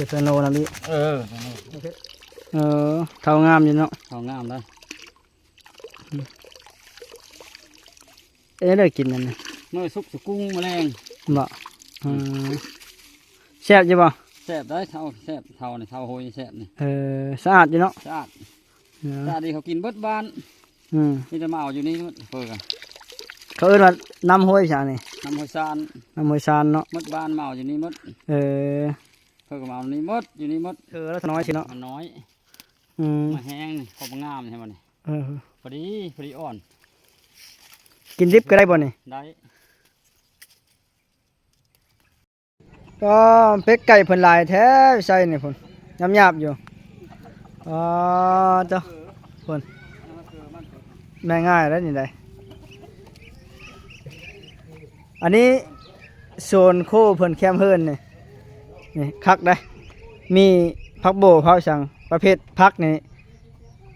ເປັນສະໂນນຳອີກ. ເອີ ເອີ ເທົ້າງາມຢູ່ເນາະ. ເທົ້າງາມເດ້. ເອີ ໄດ້ກິນອັນນີ້ ມື້ສຸກສະກຸງມະແລງ. ບໍ່? ອືມ ແຊບຢູ່ບໍ່? ແຊບໄດ໋ ເທົ້າແຊບ ເທົ້ານີ້ ເທົ້າໂຮຍແຊບນີ້. ເອີ ສະອາດຢູ່ເນາະ. ສະອາດ ສະອາດດີ. ເຂົາກິນເບິດບ້ານ. ອືມ ມີແຕ່ມາເອົາຢູ່ນີ້ໝົດ. ເພິ່ນກະ ເຂົາເອີ້ນວ່ານ້ຳຫ້ວຍຊານີ້ ນ້ຳຫ້ວຍຊານ ນ້ຳຫ້ວຍຊານເນາະ. ໝົດບ້ານມາເອົາຢູ່ນີ້ໝົດ. ເອີ ເພິ່ນກະມາເອົານີ້ໝົດ ຢູ່ນີ້ໝົດ. ເອີ ລະນ້ອຍຊິເນາະ ມັນນ້ອຍ. ອືມ ມະແຮງນີ້ ເຂົາມາງາມໃຊ່ບໍ່ນີ້. ເອີ ພໍດີ ພໍດີອ່ອນ. ກິນດິບກະໄດ້ບໍ່ນີ້? ໄດ້. ກໍເປັດໄກ່ເພິ່ນຫຼາຍແທ້ ໃສ່ນີ້ພຸ້ນ ຍາບໆຢູ່. ອໍ ເຈົ້າ ພຸ້ນ ແມ່ນງ່າຍແລ້ວນີ້ໄດ໋. ອັນນີ້ສວນໂຄເພິ່ນແຄມເຮືອນນີ້ ນີ້ຄັກໄດ໋. ມີຜັກໂບ ຜັກຫຍັງ ປະເພດຜັກນີ້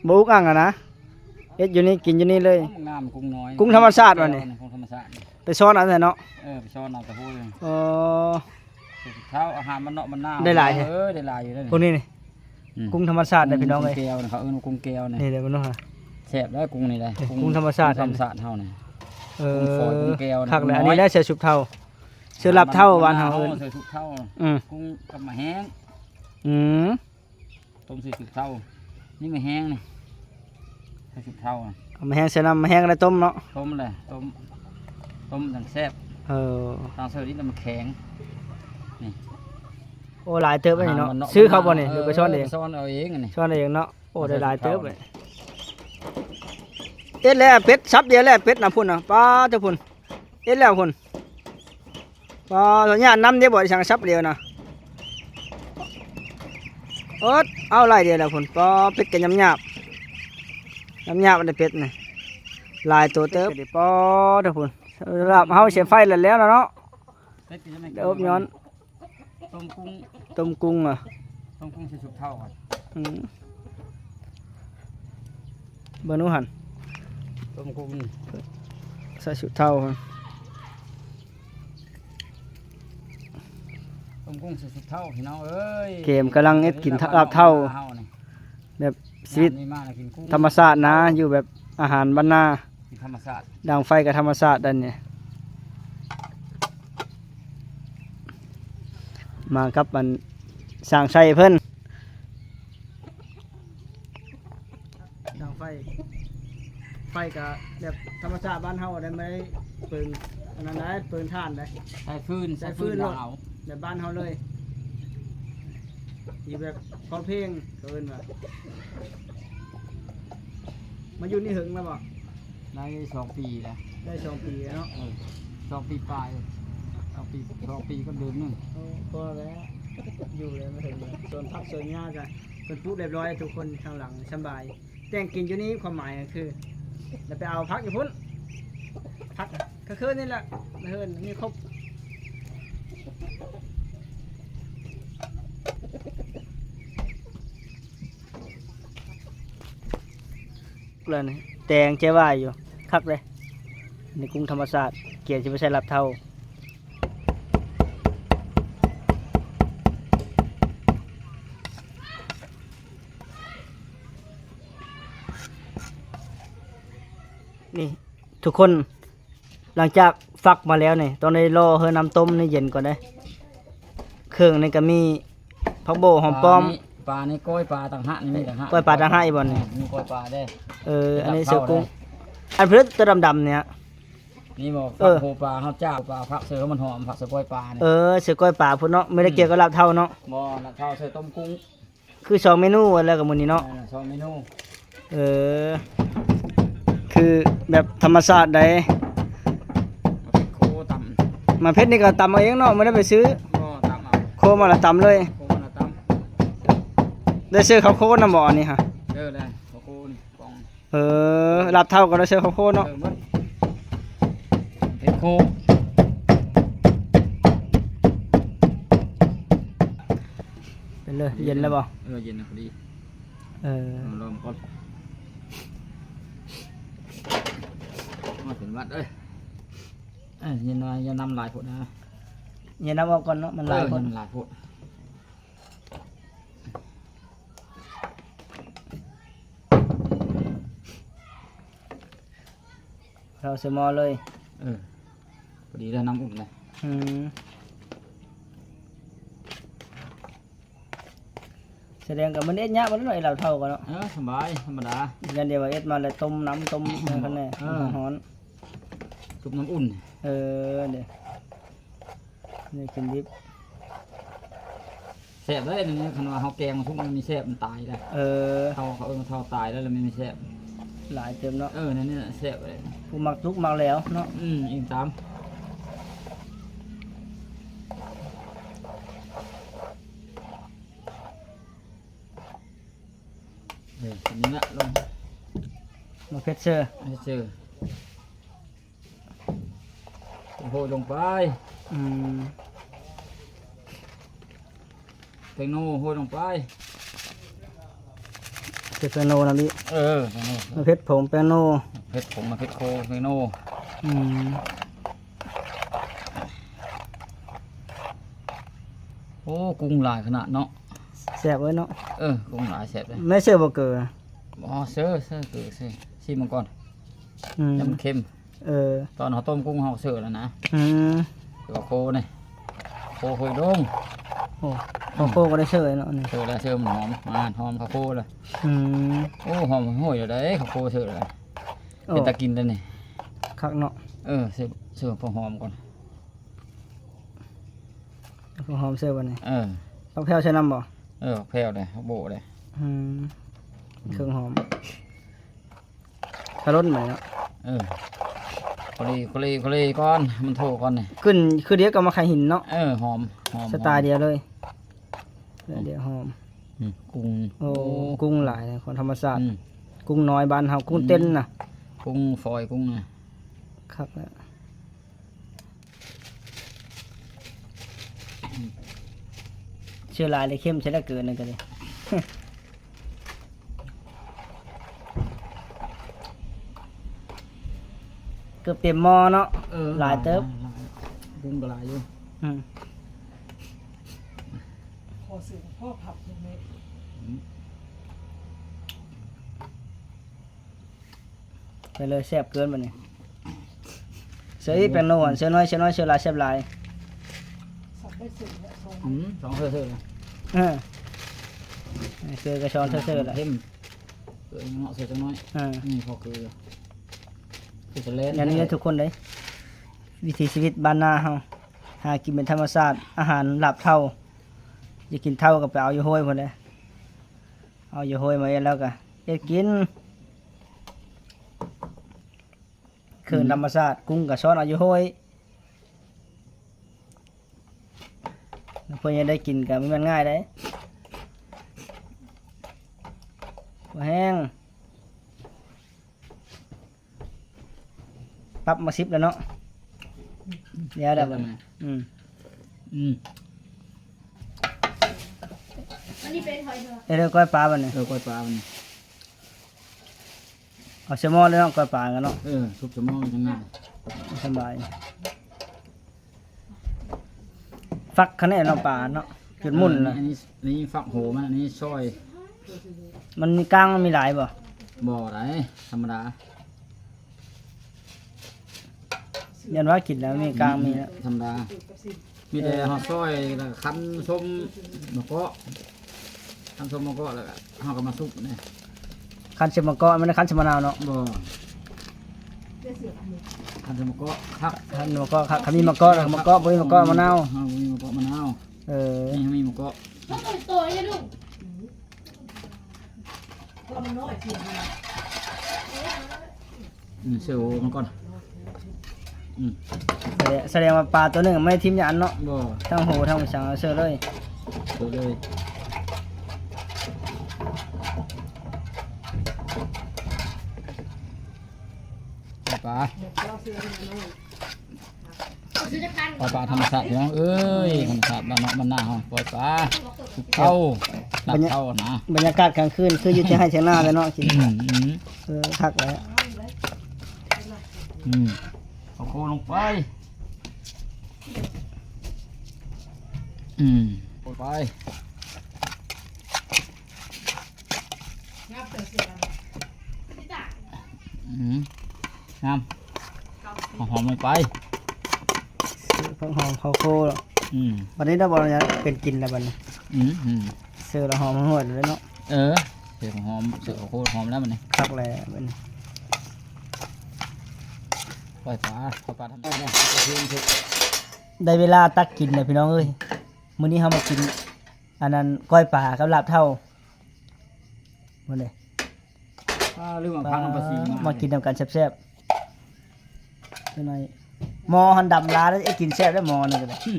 ບໍ່ອຸກອັ່ງຫັ້ນນະ. ເຮັດຢູ່ນີ້ ກິນຢູ່ນີ້ເລີຍ. ງາມ ກຸ້ງນ້ອຍ ກຸ້ງທຳມະຊາດວ່ານີ້. ກຸ້ງທຳມະຊາດ ໄປຊ້ອນເອົາແທ້ເນາະ. ເອີ ໄປຊ້ອນເອົາແຕ່ໂພດ. ອໍ ເຊົ້າ ອາຫານບ້ານນອກບ້ານນາ ໄດ້ຫຼາຍແທ້. ເອີ ໄດ້ຫຼາຍຢູ່ເດ້ ພວກນີ້ນີ້. ອືມ ກຸ້ງທຳມະຊາດເດ້ພີ່ນ້ອງເອີຍ. ກຸ້ງແກ້ວນະ ເຂົາເອີ້ນວ່າກຸ້ງແກ້ວນະ. ນີ້ເດ້ ເບິ່ງດູຫາ ແຊບໄດ໋ ກຸ້ງນີ້ໄດ໋. ກຸ້ງທຳມະຊາດ ກຸ້ງທຳມະຊາດເຮົານີ້. ເອີ ກຸ້ງຝອຍ ກຸ້ງແກ້ວນະ. ຄັກແລ້ວ ກຸ້ງນ້ອຍ ອັນນີ້ແຫຼະ ໃສ່ຊຸບເທົ້າ ໃສ່ລາບເທົ້າບ້ານເຮົາເອີ້ນ ໃສ່ຊຸບເທົ້າ. ອືມ ກຸ້ງກັບໝາກແຮງ. ອືມ ຕົ້ມໃສ່ຊຸບເທົ້າ. ນີ້ໝາກແຮງນີ້ ໃສ່ຊຸບເທົ້າ. ເອົາໝາກແຮງໃສ່ນ້ຳ ໝາກແຮງກະໄດ້ຕົ້ມເນາະ. ຕົ້ມແຫຼະ ຕົ້ມ ຕົ້ມຈັ່ງແຊບ. ເອີ ຕ້ອງໃສ່ດິນໃຫ້ມັນແຂງນີ້. ໂອ້ ຫຼາຍເຕີບເລີຍເນາະ. ຊື້ເຂົາບໍ່ນີ້ ຫຼືໄປຊ້ອນເອງ? ເອີ ໄປຊ້ອນເອົາເອງອັນນີ້ ຊ້ອນເອົາເອງເນາະ. ໂອ້ ໄດ້ຫຼາຍເຕີບເລີຍ. ເຮັດແລ້ວເປັດ ສັບດຽວແລ້ວເປັດນະ ພຸ້ນນະ ປ້າເຈົ້າ ພຸ້ນ ເຮັດແລ້ວພຸ້ນ. ປ້າ ສັນຍານນຳເດ້ບໍ່ ໄດ້ສັ່ງສັບດຽວນະ. ເອີດ ເອົາໄລ່ດຽວແລ້ວພຸ້ນ. ປ້າ ເປັດກະຍຳຍາບ ຍຳຍາບ ອັນນີ້ເປັດນີ້ ຫຼາຍໂຕເຕີບ. ປ້າເດີພຸ້ນ ລາບເຮົາໃສ່ໄຟແລ້ວແລ້ວເນາະ. ເປັດກະຍັງໄດ້ກິນ ເດີອົບຍ້ອນ. ຕົ້ມກຸ້ງ ຕົ້ມກຸ້ງອະ ຕົ້ມກຸ້ງໃສ່ຊຸບເທົ້າອະ. ອືມ ເບິ່ງດູຫັ້ນ ຕົ້ມກຸ້ງໃສ່ຊຸບເທົ້າ. ຕົ້ມກຸ້ງໃສ່ຊຸບເທົ້າພີ່ນ້ອງເອີຍ. ເກມກຳລັງເຮັດກິນລາບເທົ້າ ແບບຊີວິດທຳມະຊາດນະ ຢູ່ແບບອາຫານບ້ານນາ ກິນທຳມະຊາດ ດັງໄຟກະທຳມະຊາດ ອັນນີ້ ມາກັບອັນ ຊ່າງໄຊເພິ່ນ. ດັງໄຟ ໄຟກະແບບທຳມະຊາດບ້ານເຮົາໄດ໋ ບໍ່ໄດ້ເປີງອັນນັ້ນໄດ໋ ເປີງຖ່ານໄດ໋. ໃຊ້ຟືນ ໃຊ້ຟືນ ໃຊ້ຟືນໂລດ ແບບບ້ານເຮົາເລີຍ ຢູ່ແບບພໍພຽງ ເຂົາເອີ້ນວ່າ. ມາຢູ່ນີ້ເຖິງແລ້ວບໍ່? ໄດ້ສອງປີແລ້ວ. ໄດ້ສອງປີແລ້ວເນາະ. ເອີ ສອງປີປາຍ ສອງປີ ສອງປີກັບເດືອນໜຶ່ງ. ໂອ້ ພໍແລ້ວ ຢູ່ແລ້ວ ມາເຖິງແລ້ວ. ສວນຜັກສວນຫຍ້າກະເພິ່ນປູກຮຽບຮ້ອຍ ທຸກຄົນທາງຫຼັງສະບາຍ. ແຕ່ງກິນຢູ່ນີ້ ຄວາມໝາຍກະຄື ແລ້ວໄປເອົາຜັກຢູ່ພຸ້ນ ຜັກກະຄືນີ້ແຫຼະ ເຮືອນມີຄົບ. ແລ້ວນີ້ແຕງແຈ່ວຫວາຍຢູ່ ຄັກເດ້. ນີ້ກຸ້ງທຳມະຊາດ ກຽມຊິໄປໃສ່ລາບເທົ້າ. ນີ້ທຸກຄົນ ຫຼັງຈາກຟັກມາແລ້ວນີ້ ຕ້ອງໄດ້ລໍໃຫ້ນ້ຳຕົ້ມນີ້ເຢັນກ່ອນເດ້. ເຄື່ອງນີ້ກະມີຜັກໂບ ຫອມປ້ອມ. ປານີ້ ປານີ້ກ້ອຍປາຕ່າງຫາກ ນີ້ມີຕ່າງຫາກ ກ້ອຍປາຕ່າງຫາກອີກບໍ່ນີ້? ມີກ້ອຍປາເດ້. ເອີ ອັນນີ້ເສືອກຸ້ງ ອັນເພິ່ນໂຕດຳໆນີ້. ນີ້ບໍ່ ເອີ ຝັກຫົວປາເຮົາຈ້າວ ປາຜັກເສືອມັນຫອມ ຜັກເສືອກ້ອຍປານີ້. ເອີ ເສືອກ້ອຍປາພຸ້ນເນາະ ບໍ່ໄດ້ກ່ຽວກັບລາບເທົ້າເນາະ. ບໍ່ ລາບເທົ້າເສືອຕົ້ມກຸ້ງ. ຄືສອງເມນູແລ້ວກະມື້ນີ້ເນາະ. ເອີ ສອງເມນູ. ເອີ ຄືແບບທຳມະຊາດໃດ໋. ໝາກເຜັດນີ້ກະຕຳເອົາເອງເນາະ ບໍ່ໄດ້ໄປຊື້. ບໍ່ ຕຳເອົາ ໂຄມາລະຕຳເລີຍ. ໂຄມາລະຕຳ. ໄດ້ຊື້ເຂົ້າໂຄນຳບໍ່ອັນນີ້ຫະ? ເອີ ໄດ້ເຂົ້າໂຄນ ເອີ ລາບເທົ້າກະໄດ້ໃສ່ເຂົ້າໂຄເນາະ. ເອີ ເຮັດໂຄ ເປັນເລີຍ ເຢັນແລ້ວບໍ່? ເອີ ເຢັນແລ້ວພໍດີ. ເອີ ລອງກ່ອນ ມາເປັນຫວັດເອີຍ. ເອີ ຢ່ານ້ອຍ ຢ່ານ້ຳຫຼາຍໂພດນະ ຢ່ານ້ຳອອກກ່ອນເນາະ ມັນຫຼາຍໂພດ ເອີ ມັນຫຼາຍໂພດ. ເຂົ້າໃສ່ໝໍ້ເລີຍ. ເອີ ພໍດີແລ້ວ ນ້ຳອຸ່ນນະ. ອືມ ສະແດງກໍມັນເຮັດຍາກບໍ່ເນາະ ໄອ້ລາວເຖົ້າກໍເນາະ. ເອີ ສະບາຍ ທຳມະດາ. ຢ່າງດຽວວ່າເຮັດມາແລ້ວຕົ້ມນ້ຳຕົ້ມຫຍັງຫັ້ນແຫຼະ. ເອີ ຮ້ອນໆ ຊຸບນ້ຳອຸ່ນ. ເອີ ເດ້ ນີ້ກິນດິບ. ແຊບເດ້ ອັນນີ້ ຄັນວ່າເຮົາແກງມັນສຸກ ມັນມີແຊບ ມັນຕາຍເດ້. ເອີ ເຖົ້າ ເຂົາເອີ້ນວ່າເຖົ້າຕາຍແລ້ວ ແລ້ວມັນມີແຊບ. ຫຼາຍເຕີມເນາະ. ເອີ ນັ້ນແຫຼະ ແຊບເດ້. ຜູ້ມັກສຸກມັກແຫຼວເນາະ. ອືມ ອີງຕາມ. ເອີ ນີ້ລະ ລົງ ມາເຜັດເຊີ ເຜັດເຊີ ໂຮຍລົງໄປ. ອືມ ແປ້ງໂນໂຮຍລົງໄປ. ເຜັດແປ້ງໂນນຳອີກ. ເອີ ແປ້ງໂນ ມາເຜັດຜົງແປ້ງໂນ ເຜັດຜົງ ມາເຜັດໂຄແປ້ງໂນ. ອືມ ໂອ້ ກຸ້ງຫຼາຍຂະໜາດເນາະ. ແຊບເວີຍເນາະ. ເອີ ກຸ້ງຫຼາຍແຊບເລີຍ. ແມ່ເຊີບໍ່ເກີ? ບໍ່ເຊີ ເຊີເກີ ຊີມມັນກ່ອນ. ອືມ ແຕ່ມັນເຄັມ. ເອີ ຕອນເຮົາຕົ້ມກຸ້ງເຮົາເຊີແລ້ວນະ. ອືມ ແຕ່ວ່າໂຄນີ້ ໂຄໂຮຍລົງ. ໂອ້ ໂຄກໍໄດ້ເຊີເນາະນີ້. ເຊີແລ້ວ ເຊີມັນຫອມ ມາຫອມເຂົ້າໂຄແລ້ວ. ອືມ ໂອ້ ຫອມໂຮຍແລ້ວເດ້ ເຂົ້າໂຄເຊີແລ້ວ. ໂອ້ ເປັນຕາກິນແລ້ວນີ້. ຄັກເນາະ. ເອີ ເຊີ ເຊີຜັກຫອມກ່ອນ. ຜັກຫອມເຊີບັດນີ້. ເອີ ຜັກແພ້ວໃສ່ນຳບໍ່? ເອີ ຜັກແພ້ວເດ້ ຜັກໂບະເດ້. ອືມ ເຄື່ອງຫອມ ຄາລົນບັດນີ້ເນາະ. ເອີ ໂຄເລ ໂຄເລ ໂຄເລກ່ອນ ໃຫ້ມັນໂທກ່ອນນີ້. ຂຶ້ນຄືດຽວກັບໝາກໄຂ່ຫິນເນາະ. ເອີ ຫອມ ຫອມ ສະຕາຍດຽວເລີຍ. ແລ້ວດຽວຫອມ. ອືມ ກຸ້ງ ໂອ້ ໂອ້ ກຸ້ງຫຼາຍນະ ຂອງທຳມະຊາດ. ອືມ ກຸ້ງນ້ອຍບ້ານເຮົາ ກຸ້ງເຕັນນະ. ອືມ ກຸ້ງຝອຍ ກຸ້ງນະ. ຄັກແລ້ວ. ເຊື້ອຫຼາຍເລີຍ ເຄັມຊະເຫຼືອເກີນນັ້ນກໍດີ. ເກືອບເຕັມໝໍ້ເນາະ. ເອີ ຫຼາຍເຕີບ ຫຼາຍ ຫຼາຍ ກຸ້ງກໍຫຼາຍຢູ່. ອືມ ຂໍເສືອພໍ່ພັບແມ່. ອືມ ໄປເລີຍ ແຊບເກີນບັດນີ້. ເສືອອີກແປ້ງໂນ ເສືອນ້ອຍ ເສືອນ້ອຍ ເສືອຫຼາຍ ແຊບຫຼາຍ. ອືມ ສອງເທື່ອເທື່ອ. ເອີ ເກືອກໍສອງເທື່ອເທື່ອລະ. ເຄັມ ເກືອເນາະ ໃສ່ຈັກໜ້ອຍ. ເອີ ນີ້ພໍເກືອ ຄືສະແລນ. ຢ່າງນີ້ທຸກຄົນເດ້ ວິຖີຊີວິດບ້ານນາເຮົາ ຫາກິນເປັນທຳມະຊາດ ອາຫານລາບເຖົ້າ. ຢາກກິນເຖົ້າກໍໄປເອົາຢູ່ຫ້ວຍພຸ້ນເດ້. ເອົາຢູ່ຫ້ວຍມາເຮັດແລ້ວກໍເຮັດກິນ. ເຄື່ອງ ອືມ ທຳມະຊາດ ກຸ້ງກໍຊ້ອນເອົາຢູ່ຫ້ວຍ. ເພື່ອຈະໄດ້ກິນກໍບໍ່ແມ່ນງ່າຍເດ້ ບໍ່ແຮງ. ປັບມາສິບແລ້ວເນາະ. ແລ້ວ ແລ້ວ ແລ້ວ ອືມ ອືມ ອັນນີ້ເປັນຫອຍເຖາະ. ເອີ ກ້ອຍປາບັດນີ້. ເອີ ກ້ອຍປາບັດນີ້. ເອົາໃສ່ໝໍ້ເລີຍເນາະ ກ້ອຍປາກັນເນາະ. ເອີ ຊຸບໃສ່ໝໍ້ມັນຈັ່ງງ່າຍ ສະບາຍ. ຝັກຂະແໜ້ເນາະ ປາເນາະ ຈົນໝຸ່ນນະ. ອັນນີ້ ອັນນີ້ຝັກໂຫມັນ ອັນນີ້ຊອຍ. ມັນມີກ້າງ ມັນມີຫຼາຍບໍ່? ບໍ່ໄດ໋ ທຳມະດາ. ຢ້ານວ່າກິນແລ້ວມີກ້າງມີແລ້ວ ທຳມະດາ. ມີແຕ່ເຮົາຊອຍ ແລ້ວກໍຄັ້ນສົ້ມມະເກາະ ຄັ້ນສົ້ມມະເກາະ ແລ້ວກໍເຮົາກໍມາຊຸບນີ້. ຄັ້ນສົ້ມມະເກາະ ແມ່ນຄັ້ນສົ້ມມະນາວເນາະ? ບໍ່ ຄັ້ນສົ້ມມະເກາະຄັກ ຄັ້ນມະເກາະຄັກ. ຄັນມີມະເກາະ ແລ້ວກໍມະເກາະ ບໍ່ມີມະເກາະ ມະນາວ. ເຮົາບໍ່ມີມະເກາະ ມະນາວ. ເອີ ນີ້ເຮົາມີໝູ່ເກາະ. ອືມ ເຊີໂຫມັນກ່ອນ. ອືມ ສະແດງ ສະແດງວ່າປາຕົວໜຶ່ງບໍ່ໄດ້ຖິ້ມຈັກອັນເນາະ. ບໍ່ ທັງໂຫທັງສັງເຊີເລີຍ ເຊີເລີຍ. ປາ ປາ ປາທຳມະຊາດພີ່ນ້ອງເອີຍ ທຳມະຊາດບ້ານນອກບ້ານນາເຮົາ ປ່ອຍປາ ເຂົ້າ ຕັກເຂົ້ານະ. ບັນຍາກາດກາງຄືນຄືຢູ່ທີ່ໄຮ່ທີ່ນາເລີຍເນາະ. ອືມ ເອີ ຄັກແລ້ວ. ອືມ ເອົາໂຄລົງໄປ. ອືມ ໂຄໄປ. ອືມ ງາມ. ຫອມລົງໄປ ເສີບຜັກຫອມເຂົ້າໂຄ. ອືມ ບັດນີ້ເນາະ ບໍ່ເປັນກິນແລ້ວບັດນີ້. ອືມ ອືມ ເສີບແລ້ວຫອມຫວນເລີຍເນາະ. ເອີ ເສີບຜັກຫອມ ເສີບເຂົ້າໂຄ ຫອມແລ້ວບັດນີ້ ຄັກແລ້ວບັດນີ້. ກ້ອຍປາ ກ້ອຍປາທຳ ໄດ້ເວລາຕັກກິນແລ້ວພີ່ນ້ອງເອີຍ. ມື້ນີ້ເຮົາມາກິນ ອັນນັ້ນ ກ້ອຍປາກັບລາບເທົ້າ. ມື້ນີ້ ອ້າ ລືມເອົາຜັກນຳປາສີມາ ມາກິນນຳກັນແຊບໆ. ຈັກໜ້ອຍ ໝໍ້ຫັ້ນດຳຫຼາຍ ເຮັດກິນແຊບໄດ໋ ໝໍ້ນັ້ນກໍໄດ້. ອືມ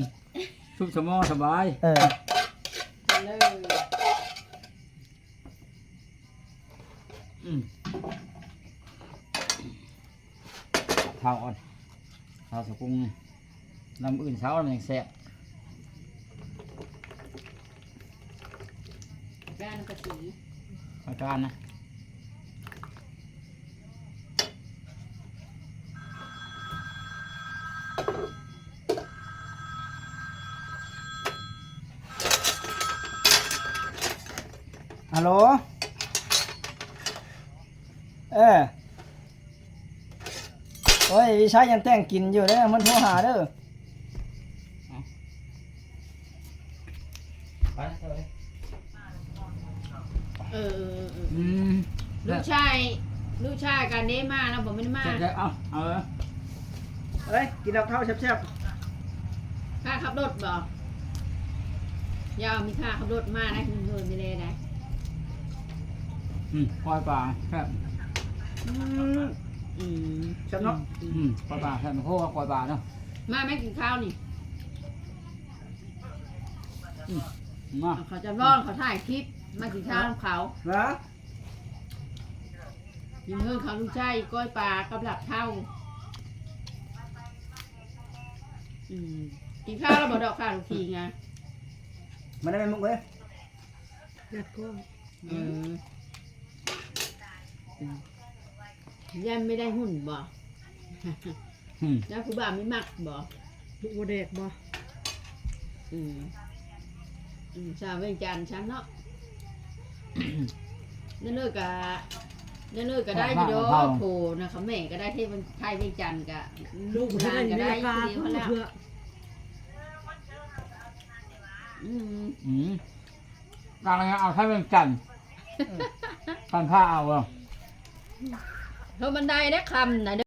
ຊຸບສະໝໍ້ສະບາຍ. ເອີ ອືມ ເທົ້າອ່ອນ ເທົ້າສະປຸງ ນ້ຳອື່ນເຊົ້າມັນຍັງແຊບ. ການນຳປາສີ ອາການນະ. ຮັລໂຫຼ ເອີ ໂອ້ຍ ວິໄຊຍັງແຕ່ງກິນຢູ່ເດີ ມັນໂທຫາເດີ. ເອີ ອືມ ລູກຊາຍ ລູກຊາຍກັນເດ້ມາເນາະ ບໍ່ແມ່ນມາ. ເອົາ ເອົາ ເອີຍ ກິນເຂົ້າແຊບໆ. ຄ່າຂັບລົດບໍ່? ຢ່າມີຄ່າຂັບລົດມາໄດ້ ເງິນເຮີນໄດ້ແລໄດ້. ອືມ ກ້ອຍປາແຊບ. ອືມ ອືມ ແຊບເນາະ. ອືມ ອືມ ກ້ອຍປາແຊບ ໂອ້ ກ້ອຍປາເນາະ. ມາແມ່ກິນຂ້າວນີ້. ອືມ ມາ ເຂົາຈະຮ້ອນ ເຂົາຖ່າຍຄລິບ ມາກິນຂ້າວນຳເຂົາ. ເອີ ກິນເຮືອນເຂົາ ລູກຊາຍ ກ້ອຍປາກັບລາບເທົ້າ. ອືມ ກິນຂ້າວແລ້ວບໍ່ດອກຂ້າລູກຄີງະ? ມາໄດ້ແມ່ມຸກເອີຍ ຍັດກ້ອງ. ເອີ ອືມ ຢ້ານບໍ່ໄດ້ຫຸ່ນບໍ່? ອືມ ແລ້ວຜູ້ບ່າວມີມັກບໍ່? ລູກບໍ່ແດກບໍ່? ອືມ ອືມ ຊາວວຽງຈັນຊັ້ນເນາະ. ນັ້ນເລີກະ ນັ້ນເລີກະໄດ້ຢູ່ດອກ ໂທນະຄະແມ່ກະໄດ້ ໄທວຽງຈັນກະ ລູກຫຼານກະໄດ້ ເທື່ອ ອືມ ອືມ ກາງເອົາໄທວຽງຈັນ ກັນພາເອົາ ເອີ ເຮົາມັນໄດ້ເດ້ຄຳນະ.